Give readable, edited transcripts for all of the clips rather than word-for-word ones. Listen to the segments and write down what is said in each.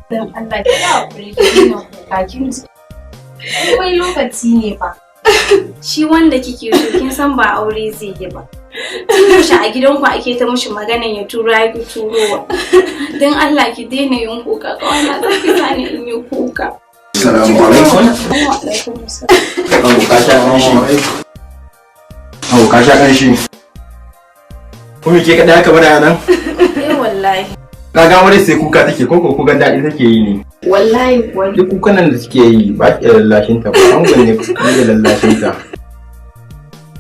Dan Allah ki haƙuri ki daina kuka kin ji. Komai lokaci ne fa. Shi wanda kike so kin san ba aure zai yi ba. Tun yaushe a gidanku ake ta mishi maganan ya tura ya ki turowa. Don Allah ki daina yin kuka kawai na za ki sani in yi kuka. Assalamu alaikum. Wa alaikum assalam. Abu ka sha ƙanshi. Abu ka sha ƙanshi. Kuma ke kaɗai aka bada nan? Eh wallahi. Ka ga wani sai kuka take ko ko kukan daɗi take yi ne? Wallahi kuwa. Duk kukan nan da suke yi ba ki lallashin ta ba. Angon ne ke lallashin ta.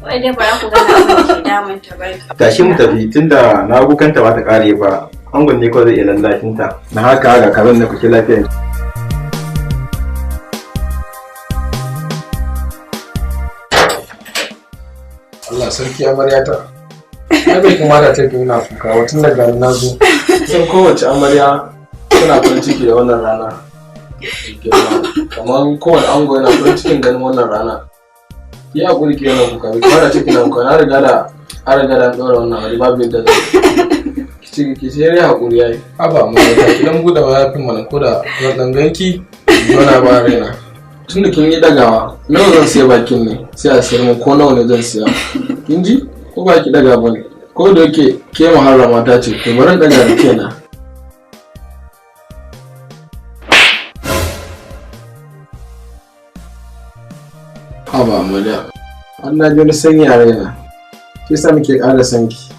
Wai dai bara ku gana abin da ke damun ta bari. Tashi mu tafi tunda na kukan ta ba ta ƙare ba. Angon ne kawai zai iya lallashin ta. Na haka ga kazan da kuke lafiya. Allah sarki amarya ta. Ai bai kamata ta yi na kuka ba tun daga na zo. San kowace amarya tana farin ciki da wannan rana. Kamar kowane ango yana farin cikin ganin wannan rana. Ki hakuri ki yana kuka bai kamata ce kina kuka na riga da an riga da an ɗaura wannan aure babu yadda zai. Ki ce ki ce dai hakuri yayi. Haba amarya ta ki dan buɗe mayafin mana ko da zan dan ganki zauna ba raina. Tun da kin yi dagawa nawa zan siya bakin ne sai a sayar mun ko nawa ne zan siya kin ji ko ba ki daga ba ne ko da yake ke muharrama ta ce to bari in daga da kaina. Haba amarya an na ji wani sanyi a raina shi yasa muke ƙara son ki.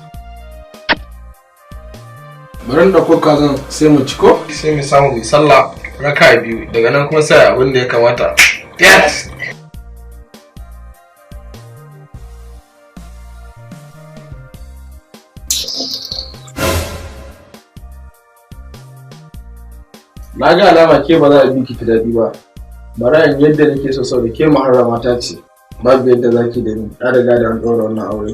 Bari in ɗauko kazan sai mu ci ko sai mu samu mu sallah raka biyu daga nan kuma sai abin da ya kamata. Yes! Na ga alama ke ba za a bi ki daɗi ba. Bara in yadda nake so saboda ke muharrama ta ce. Babu yadda za ki da ni, an riga da an ɗaura wannan aure.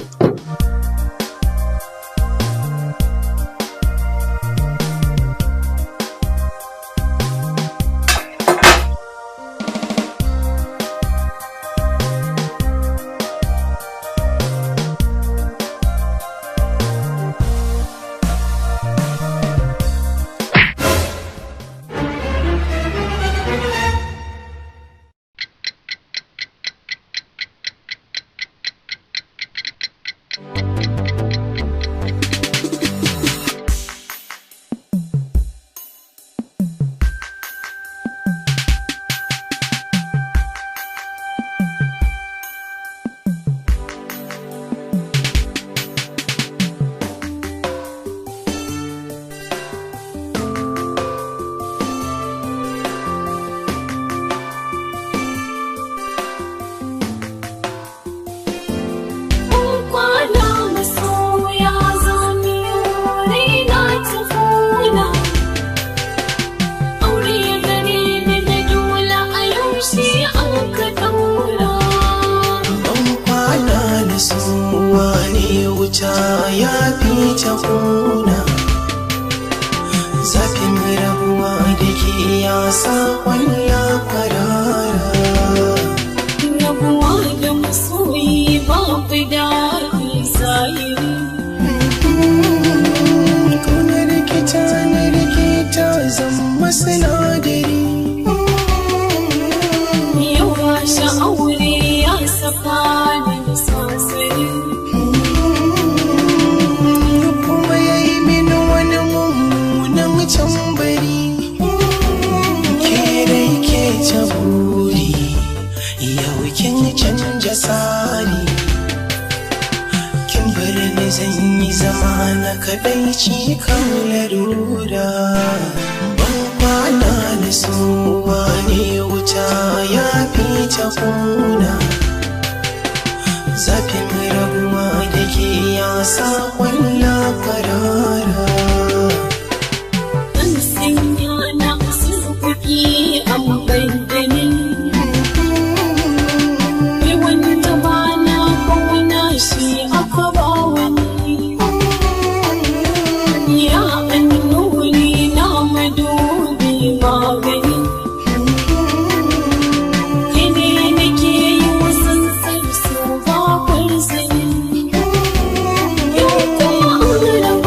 Yau kuma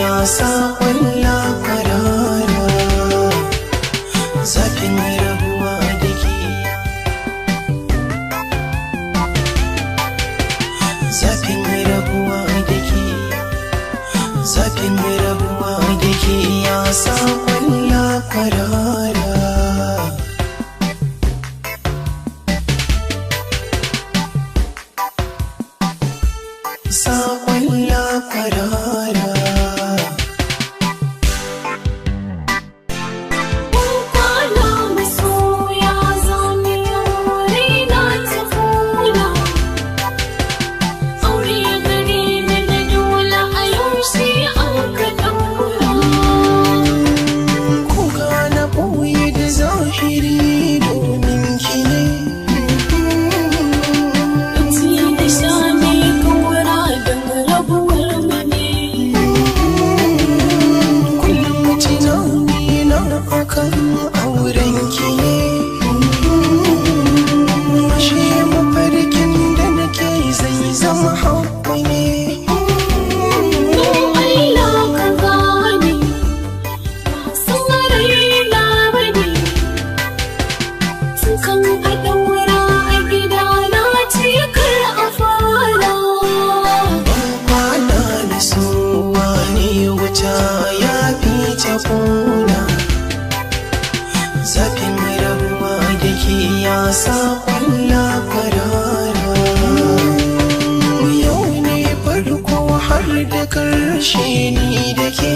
ya sa kwalla kwarara. Zafin rabuwa da ke, zafin rabuwa da ke, zafin rabuwa da ke ya sa kwalla kwarara. Sa kwalla kwarara. Kwana masoya zane raina ta kuna. Aure gare ni na dole a yau sai an ka ɗaura. Kuka na ɓoye da zahiri domin ki ne. Ci da sha ne kura don rabuwar mu ne. Kullum tunani na akan auren ki ne. Ashe mafarkin da nake zai zama haƙƙo ne. Don Allah ka gane, ba san raina ba ne. Tun kan a ɗaura a gida na ce kar a fara. Ban kwana da su wani wuta ya fi ta kuna. Zafin rabuwa da ke ya sa kwalla kwarara. Yau ne farko har da karshe ni da ke.